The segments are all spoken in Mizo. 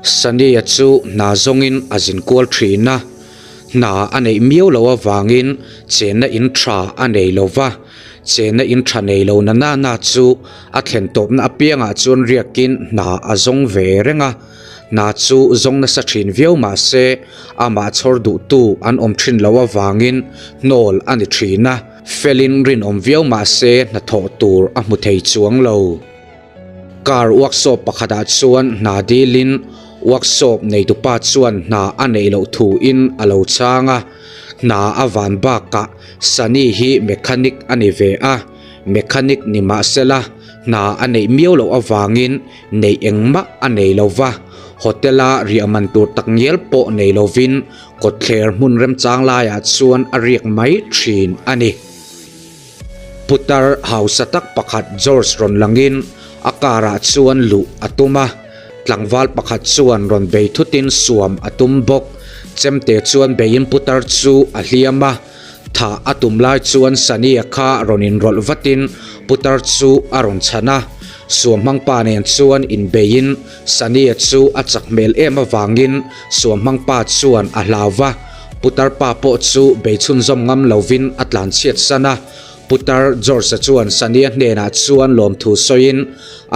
Sunny-a chu hna zawngin a zin kual thin a, hna a neih miau loh avangin chenna in tha a nei lo va, chenna in tha nei lo na na na chu a thlen tawpna apiangah chuan riakin hna a zawng ve reng a, hna chu zawng nasa thin viau mah se amah chhawr duhtu an awm thin loh avangin hnawl a ni thin a, felin rinawm viau mah se hnathawh tur a hmu thei chuang lo. Car workshop pakhatah chuan hna dilin workshop neitupa chuan hna a neih loh thuin a lo chhang a, hna a van bakah Sunny hi mechanic a ni ve a, mechanic ni mahsela hna a neih miau loh avangin neih engmah a nei lo va, hotel a riah man tur takngial pawh nei lovin kawtthler hmun remchang laiah chuan a riak mai thin a ni. Putar hausa tak pakhat George rawn langin a car ah chuan luh a tum a, tlangval pakhat chuan rawn bei thutin suam a tum bawk. Chemte chuan beiin putar chu a hliam a, thah a tum lai chuan Sunny-a kha rawn inrawlh vatin putar chu a rawn chhan a. Suamhmangpa nen chuan inbeiin Sunny-a chu a chak hmel em avangin suamhmangpa chuan a hlau va. Putar pa pawh chu bei chhunzawm ngam lovin a tlanchhiat san a. Putar George-a chuan Sunny-a hnenah chuan lawmthu sawiin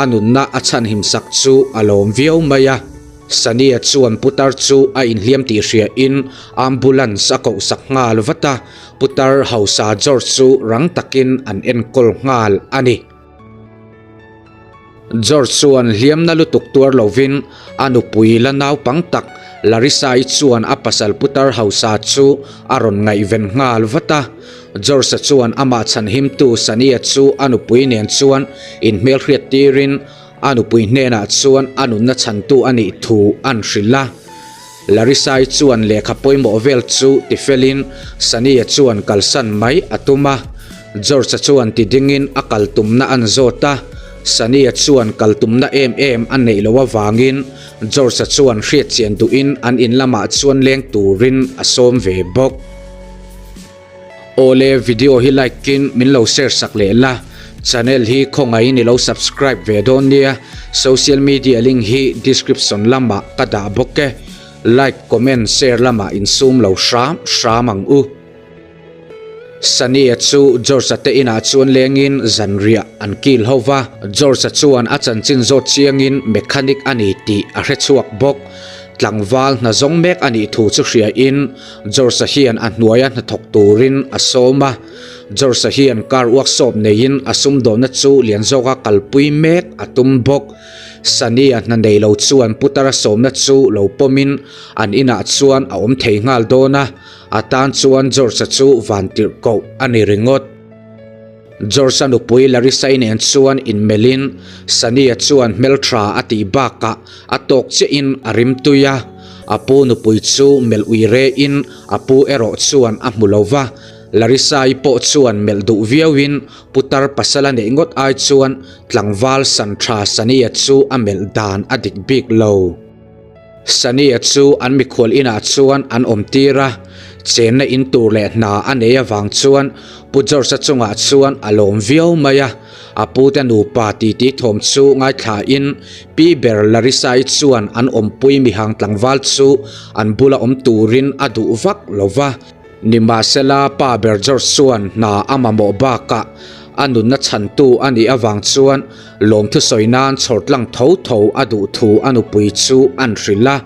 a nunna a chhanhim sak chu a lawm viau mai a. Sunny-a chuan putar chu a inhliam tih hriain ambulance a koh sak nghal vat a, putar hausa George chu rang takin an enkawl nghal a ni. George chuan hliamna lutuk tuar lovin a nupui la naupang tak Larissa-i chuan a pasal putar hausa chu a rawn ngaihven nghal vat a. George-a chuan amah chhanhimtu Sunny-a chu a nupui nen chuan inhmelhriat tirin a nupui hnenah chuan a nunna chhantu a nih thu an hrilh a. Larissa-i chuan lehkha pawimawh vel chu tifelin Sunny-a chuan kalsan mai a tum a. George-a chuan ti dingin a kal tumna an zawt a, Sunny-a chuan kal tumna em em a neih loh avangin George-a chuan hriatchian duhin an in lamah chuan leng turin a sawm ve bawk. Awle video hi like in min lo share sak leh la, channel hi khawngaihin i lo subscribe ve dawn nia, social media link hi description lamah ka dah bawk e, like comment share lamah insum lo hram hram ang u. Sunny-a chu George-a te inah chuan lengin zanriah an kil ho va, George-a chuan a chanchin zawt chiangin mechanic a ni tih a hre chhuak bawk. Tlangval hna zawng mek a nih thu chu hriain George-a hian a hnuaia hnathawk turin a sawm a. George-a hian car workshop neiin a sumdawnna chu lian zawka kalpui mek a tum bawk. Sunny-a hna nei lo chuan putara sawmna chu lo pawmin an inah chuan a awm thei nghal dawn a. A tan chuan George-a chu vantirh koh a ni ringawt. George-a nupui Larissa-i nen chuan inmelhin Sunny-a chuan hmeltha a tih bakah a tawk chiahin a rimtui a. A pu nupui chu melh ui rehin a pu erawh chuan a hmu lo va. Larissa-i pawh chuan melh duh viauin putar pasal a neih ngawt ai chuan tlangval san tha Sunny-a chu a melh dan a dik bik lo. Sunny-a chu an mikhual inah chuan an awm tir a, chenna in tur leh hna a nei avang chuan Pu George-a chungah chuan a lawm viau mai a. A pute nupa titi thawm chu ngaithlain Pi ber Larissa-i chuan an awmpui mihang tlangval chu an bula awm turin a duh vak lo va. Nimahsela, pa ber George chuan hna a mamawh bakah a nunna chhantu a nih avang chuan lawmthu sawi nan chhawr tlang tho tho a duh thu a nupui chu an hrilh a.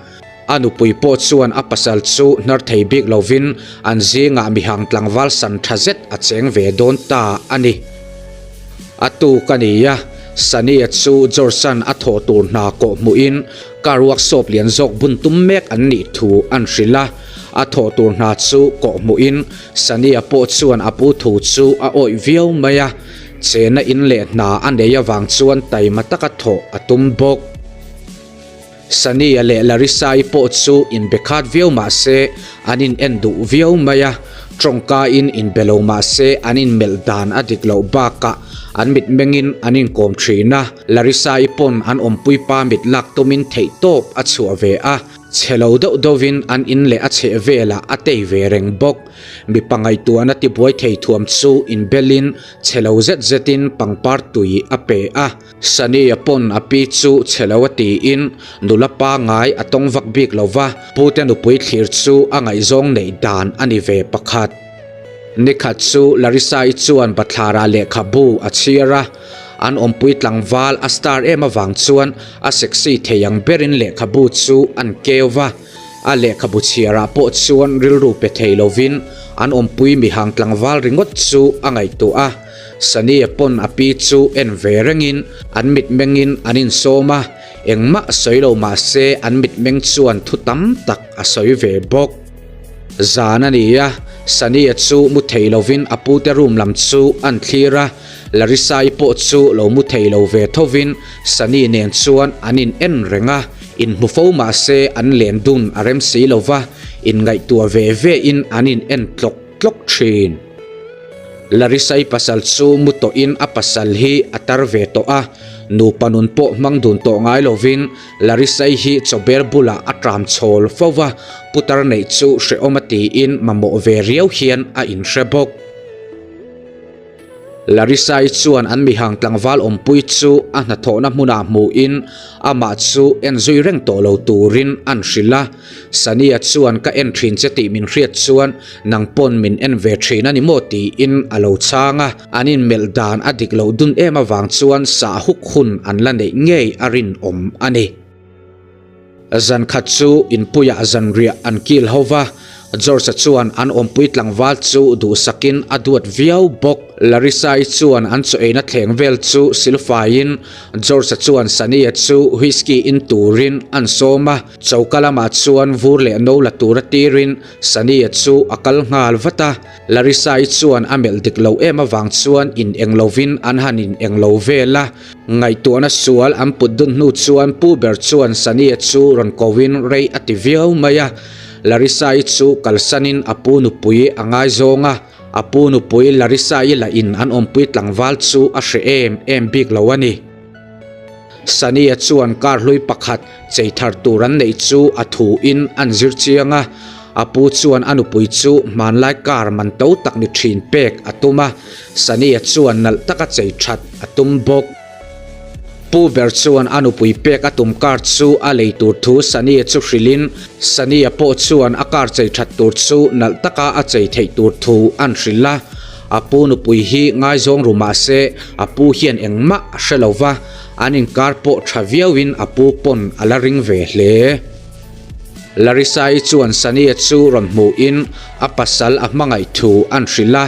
A nupui pawh chuan a pasal chu hnar thei bik lovin an zingah mihang tlangval san tha zet a cheng ve dawn ta a ni. A tuk a ni a, Sunny-a chu George-a'n a thawh tur hna kawh hmuhin car workshop lian zawk bun tum mek an nih thu an hrilh a. A thawh tur hna chu kawh hmuhin Sunny-a pawh chuan a pu thu chu a awih viau mai a, chena in leh hna a nei avang chuan taima taka thawh a tum bawk. Sunny-a leh Larissa-i pawh chu inbe khat viau mah se an in en duh viau mai a, tawngkain inbe lo mah se an inmelh dan a dik loh bakah. An mitmengin an inkawm thin a, Larissa-i pawn an awmpuipa mit lak tumin theihtawp a chhuah ve a, chhe lo deuh deuhin an in leh a chheh velah a tei ve reng bawk. Mipa ngaihtuahna tibuai thei thuam chu inbelin chhe lo zet zetin pangpar tui a pe a. Sunny-a pawn a pi chu chhe lo a tiin nula pangngai a tawng vak bik lo va, pute nupui thlir chu a ngaihzawng neih dan a ni ve pakhat. Nikhat chu Larissa-i chuan bathlarah lehkhabu a chhiar a, an awmpui tlangval a star em avang chuan a sexy thei ang berin lehkhabu chu an keu va, a lehkhabu chhiarah pawh chuan rilru pe thei lovin an awmpui mihang tlangval ringawt chu a ngaihtuah a. Sunny-a pawn a pi chu en ve rengin an mitmengin an insawm a, engmah sawi lo mah se an mitmeng chuan thu tam tak a sawi ve bawk. Zan a ni a, Sunny-a chu mu thei lovin a pute room lam chu an thlir a, Larissa-i pawh chu lo mu thei lo ve thovin Sunny nen chuan an in en reng a, inhmu fo mah se an len dun a rem si lo va, inngaihtuah ve ve in an in en tlawk tlawk thin. Larissa-i pasal chu mu tawhin a pasal hi a tar ve tawh a, nupa nun pawh hmang dun tawh ngai lovin Larissa-i hi chawber bulah a tram chhawl fo va, putar neih chu hrehawm a tiin mamawh ve riau hian a inhre bawk. Larissa-i chuan an mihang tlangval awmpui chu a hnathawhna hmunah hmuhin amah chu en zui reng tawh lo turin an hrilh a. Sania chuan ka en thin che tih min hriat chuan nang pawn min en ve thin a ni maw tiin a lo chhang a, an inmelh dan a dik loh dun em avang chuan sah huk hun an la neih ngei a rinawm a ni. Zan khat chu inpuiah zanriah an kil ho va, George-a chuan an awmpui tlangval chu duhsakin a duat viau bawk. Larissa-i chuan an chaw eina thleng vel chu silfaiin George-a chuan Sania chu whisky in turin an sawm a. Choka lamah chuan vur leh no la tura tirin Sunny-a chu a kal nghal vat a, Larissa-i chuan a melh dik lo em avang chuan in eng lovin an han in eng lo vel a. Ngaihtuahna sual an put dun hnu chuan pu ber chuan Sunny-a chu rawn koin rei a ti viau mai a, Larissa-i chu kalsanin a pu nupui a ngaizawng a, a pu nupui Larissa-i lah in an awmpui tlangval chu a hreh em em bik lo a ni. Sunny-a chuan car hlui pakhat chei thar tur an neih chu a thu in an zir chiang a, a pu chuan a nupui chu hmanlai car man to tak ni thin pek a tum a, Sunny-a chuan nalh taka chei that a tum bawk. Pu ber chuan a nupui pek a tum car chu a lei tur thu Sunny-a chu hrilhin Sunny-a pawh chuan a car chei that tur chu nalh taka a chei theih tur thu an hrilh a. A pu nupui hi ngaizawng ru mah se a pu hian engmah a hre lo va, an inkar pawh tha viauin a pu pawn a la ring ve hle. Larissa-i chuan Sania chu rawn hmuhin a pasal a hmangaih thu an hrilh a,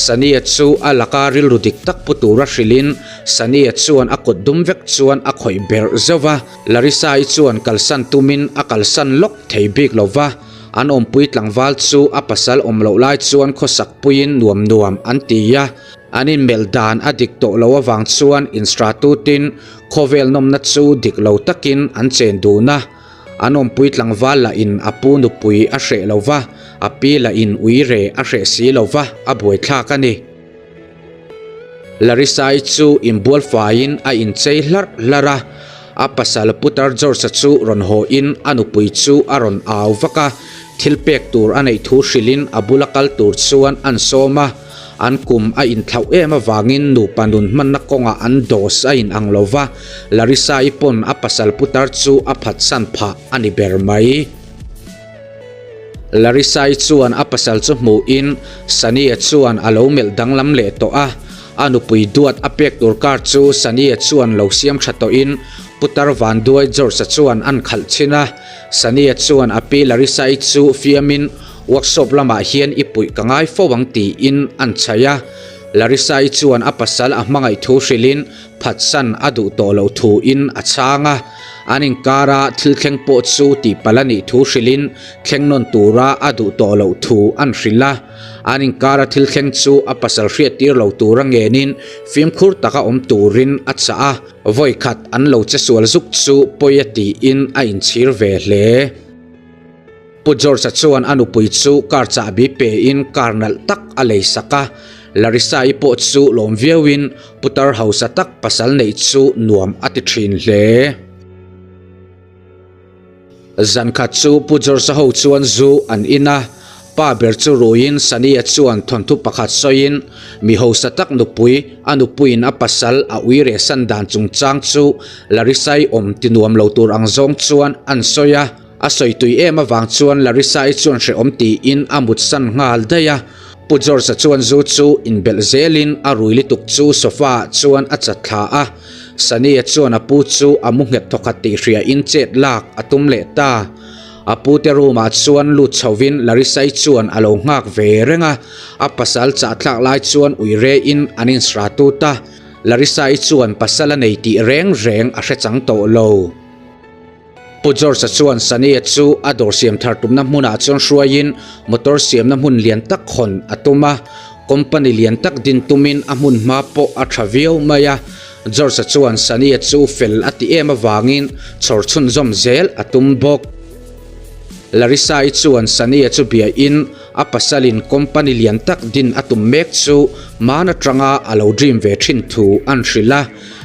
Sania chu a laka rilru dik tak pu tura hrilhin Sania chuan a kut dum vek chuan a khawih berh zeuh va, Larissa-i chuan kalsan tumin a kalsan lawk thei bik lo va. An awmpui tlangval chu a pasal awm loh lai chuan khawsak puiin nuam nuam an ti a, an inmelh dan a dik tawh lo avang chuan instratutin khawvel nawmna chu dik lo takin an chen dun a. An awmpui tlangval lah in a pu nupui a hreh lo va, a pi lah in uire a hreh si lo va, a buaithlak a ni. Larissa-i chu inbual faiin a inchei hlarh hlarh a, a pasal Putar George-a chu rawn hawhin a nupui chu a rawn au vak a, thil pek tur a neih thu hrilhin a bula kal tur chuan an sawm a, an kum a inthlauh em avangin nupa nun hmanna kawngah an dose a inang lo va, Larissa-i pawn a pasal Putar chu a phatsan phah a ni ber mai. Larissa-i chuan a pasal chu hmuhin Sunny-a chuan a lo melh danglam leh tawh a, a nupui duat a pek tur car chu Sunny-a chuan lo siam tha tawhin Putar Vanduai George-a chuan an khalh chhin a, Sunny-a chuan a pi Larissa-i chu fiamin workshop lamah hian i puih ka ngai fo ang tiin an chhaih a, Larissa-i chuan a pasal a hmangaih thu hrilhin phatsan a duh tawh loh thuin a chhang a, an inkara thil thleng pawh chu tihpalh a nih thu hrilhin thleng nawn tura a duh tawh loh thu an hrilh a, an inkara thil thleng chu a pasal hriattir lo tura ngenin fimkhur taka awm turin a chah a, vawikhat an lo che sual zuk chu pawi a tiin a inchhir ve hle. Pu George-a chuan a nupui chu car chahbi pein car nalh tak a lei sak a. Larissa-i pawh chu lawm viauin putar hausa tak pasal neih chu nuam a ti thin hle. Zankhat chu Pu George-a ho chuan zu an in a, pa ber chu ruiin Sunny-a chuan thawnthu pakhat sawiin mi hausa tak nupui, a nupuiin a pasal a ui rehsan dan chungchang chu Larissa-i awm ti nuam lo tur ang zawng chuan an sawi a. A sawi tui em avang chuan Larissa-i chuan hrehawm tiin a mutsan nghal daih a. Pu George-a chuan zu chu inbelh zelin a rui lutuk chu sofa-ah chuan a chat thla a. Sunny-a chuan a pu chu a mu nghet thawkhat tih hriain chet lak a tum leh ta. A pute room-ah chuan lut chhovin Larissa-i chuan a lo nghak ve reng a. A pasal chahthlak lai chuan ui rein an insra tut a. Larissa-i chuan pasal a nei tih reng reng a hre chang tawh lo. Pu George-a chuan Sunny-a chu a dawr siam thar tumna hmunah chuan hruaiin motor siamna hmun lian tak hawn a tum a, company lian tak din tumin a hmun hma pawh a tha viau mai a. George-a chuan Sunny-a chu fel a ti em avangin chhawr chhunzawm zel a tum bawk. Larissa-i chuan Sunny-a chu biain A pasalin company lian tak din a tum mek chu hman atanga a lo dream ve thin thu an hrilh a.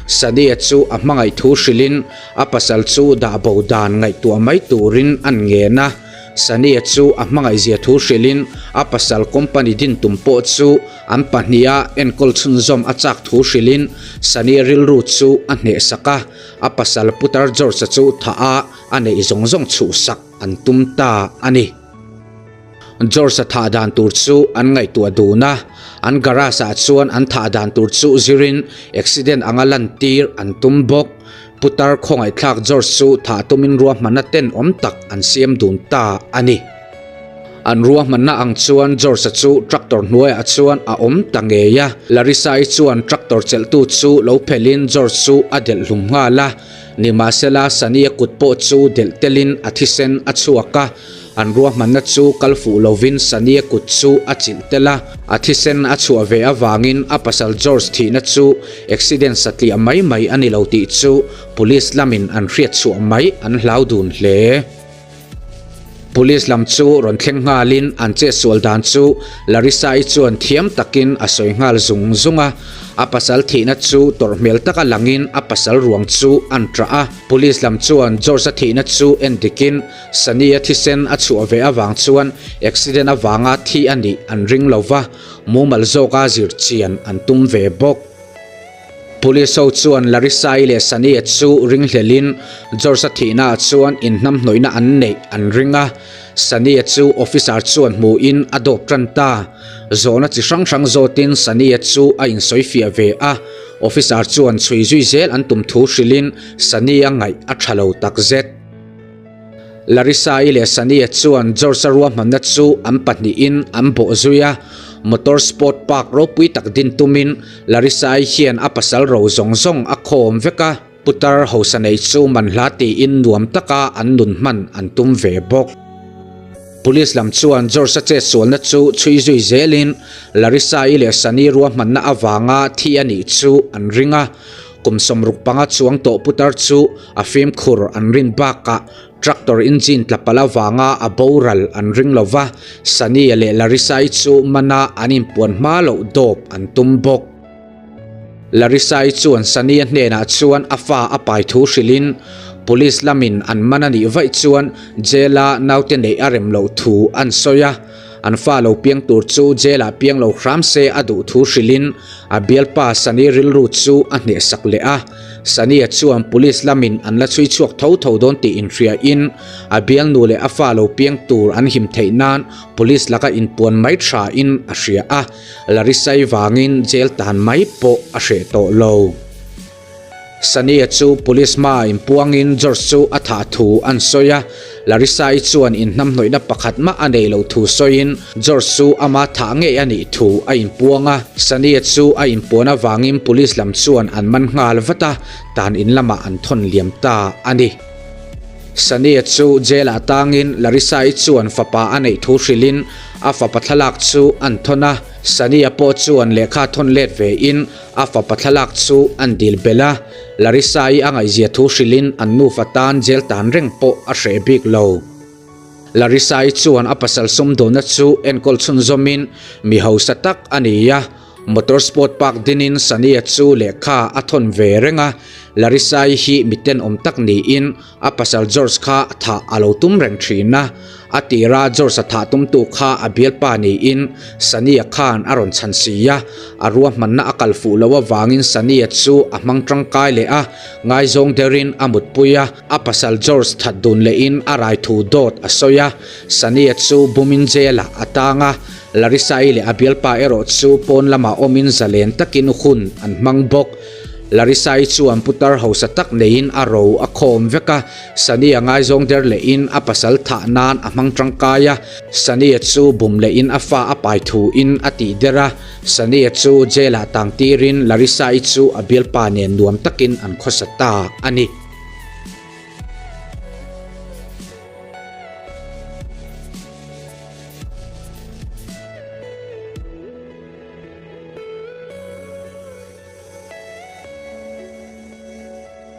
Sania chu a hmangaih thu hrilhin a pasal chu dah bo dan ngaihtuah mai turin an ngen a. Sania chu a hmangaihzia thu hrilhin a pasal company din tum pawh chu an pahniha enkawl chhunzawm a chak thu hrilhin Sania rilru chu a hnehsak a. A pasal Putar George-a chu thah a a neih zawng zawng chhuhsak an tum ta a ni. George-a thah dan tur chu an ngaihtuah dun a, an garage-ah chuan an thah dan tur chu zirin accident anga lantir an tum bawk. Putar khawngaihthlak George chu thah tumin ruahmanna tenawm tak an siam dun ta a ni. An ruahmanna ang chuan George-a chu tractor hnuaiah chuan a awm ta ngei a, Larissa-i chuan tractor chelhtu chu lo phelhin George chu a delh hlum nghal a, nimahsela Sunny-a kut pawh chu delh telin a thisen a chhuak a. An ruahmanna chu kal fuh lovin Sunny-a kut chu a chilh tel a, a thisen a chhuah ve avangin a pasal George thihna chu accident satliah mai mai a ni lo tih chu Police lamin an hriat chhuah mai an hlau dun hle. Police lam chu rawn thleng nghalin an chetsual dan chu Larissa-i chuan thiam takin a sawi nghal zung zung a, a pasal thihna chu tawrh hmel taka langin a pasal ruang chu an ṭah a. Police lam chuan George-a thihna chu en dikin Sunny-a thisen a chhuah ve avang chuan accident avanga thi a nih an ring lo va, mumal zawka zir chian an tum ve bawk. Police ho chuan Larissa-i leh Sunny-a chu ringhlelin George-a thihnaah chuan inhnamhnawihna an neih an ring a, Sunny-a chu officer chuan hmuhin a dawp tan ta. Zawhna chi hrang hrang zawtin Sunny-a chu a insawifiah ve a, officer chuan chhui zui zel an tum thu hrilhin Sunny-a ngaih a tha lo takzet. Larissa-i leh Sunny-a chuan George-a ruahmanna chu an pahnihin an bawh zui a, motor sport park ropui tak din tumin Larissa-i hian a pasal ro zawng zawng a khawm vek a, putar hausa nei chu man hla tiin nuam taka an nun hman an tum ve bawk. Police lam chuan George-a chetsualna chu chhui zui zelin Larissa-i leh Sunny ruahmanna avanga thi a nih chu an ring a, Kum 65 chuang tawh putar chu a fimkhur an rin bakah tractor engine tla palh avanga a boral an ring lo va, Sunny-a leh Larissa-i chu mana an inpuan hma loh dawp an tum bawk. Larissa-i chuan Sunny-a hnenah chuan a fa a pai thu hrilhin Police lamin an man a nih vaih chuan jail-a naute neih a rem loh thu an sawi a. An fa lo piang tur chu jail ah piang lo hram se a duh thu hrilhin a bialpa Sunny rilru chu a hnehsak leh a. Sunny-a chuan police lamin an la chhui chhuak tho tho dawn tih inhriain a bialnu leh a fa lo piang tur an him theih nan police laka inpuan mai tha in a hria a, Larissa-i vangin jail tan mai pawh a hreh tawh lo. Sunny-a chu police hmaah inpuangin George chu a thah thu an sawi a, Larissa-i chuan inhnamhnawihna pakhat mah a nei loh thu sawiin George chu ama thah ngei a nih thu a inpuang a. Sunny-a chu a inpuan avangin police lam chuan an man nghal vat a, tan in lamah an thawn liam ta a ni. Sunny-a chu jail-ah tangin Larissa-i chuan fapa a neih thu hrilhin a fapa thlalak chu an thawn a, Sunny-a pawh chuan lehkha thawn let vein A fapa thlalak chu an dil belh a, Larissa-i a ngaihzia thu hrilhin an nufa tan jail tan reng pawh a hreh bik lo. Larissa-i chuan a pasal sumdawnna chu enkawl chhunzawmin mi hausa tak a ni a, Motor sport park dinin Sunny-a chu lehkha a thawn ve reng a, Larissa-i hi mi tenawm tak niin a pasal George kha thah a lo tum reng thin a. A tira George-a thah tumtu kha a bialpa niin Sunny-a khan a rawn chhan si a, a ruahmanna a kal fuh loh avangin Sunny-a chu a hmang tangkai leh a, ngaizawng derin a mutpui a, a pasal George that dun lehin a rai thu dawt a sawi a, Sunny-a chu bumin jail-ah a tang a, Larissa-i leh a bialpa erawh chu pawn lamah awmin zalen takin hun an hmang bawk. Larissa-i chuan putar hausa tak neiin a ro a khawm vek a, Sunny-a ngaizawng der lehin a pasal thah nan a hmang tangkai a, Sunny-a chu bum lehin a fa a pai thuin a tih der a, Sunny-a chu jail-ah tang tirin Larissa-i chu a bialpa nen nuam takin an khawsa ta a ni.